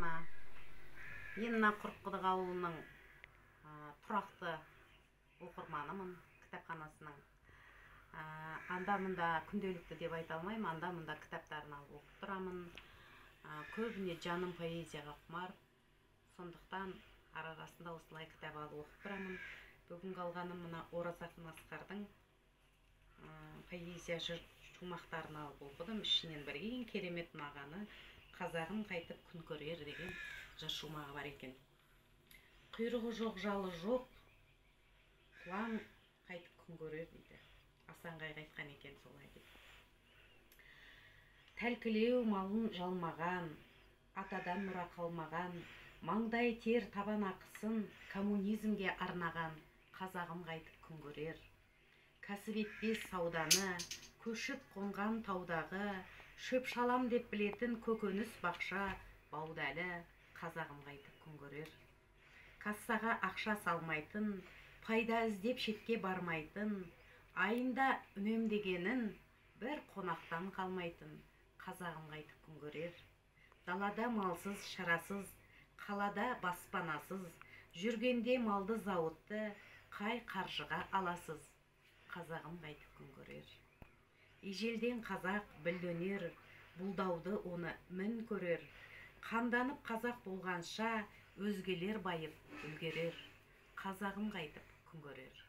ма? Мен мына Құрыққұдық ауылының тұрақты оқырманымын, кітапханасының. Анда-мында күнделікті деп айта алмаймын, анда-мында кітаптарын алып оқып тұрамын. Көбіне жаным поэзияға құмар, сондықтан ара-арасында осылай кітап алып оқып тұрамын. Бүгінгі алғаным мына Ораз ақын Асқардың поэзия жыр шумақтарын алып оқыдым. Ішінен бір ең керемет ұнағаны «Қазағым қайтып күн көрер» деген жыр шумағы бар екен. Құйрығы жоқ, жалы жоқ, құлан қайтып күн көрер дейді. Асан қайғы айтқан екен солай деп. Тәлкілеу малын жалмаған, атадан мұра қалмаған, маңдай тер табан ақысын коммунизмге арнаған қазағым қайтып күн көрер. Кәсіп етпес сауданы, көшіп қонған таудағы, шөп шалам деп білетін көкөніс бақша баудәлі қазағым қайтып күн көрер. Кассаға ақша салмайтын, пайда іздеп шетке бармайтын, айында үнемдегенін бір қонақтан қалмайтын қазағым қайтып күн көрер. Далада малсыз, шарасыз, қалада баспанасыз, жүргенде малды зауытты қай қаржыға аласыз, қазағым қайтып күн көрер. Ежелден қазақ білді өнер, бұлдауды оны мін көрер. Қанданып қазақ болғанша өзгелер байып үлгерер, қазағым қайтып күн көрер.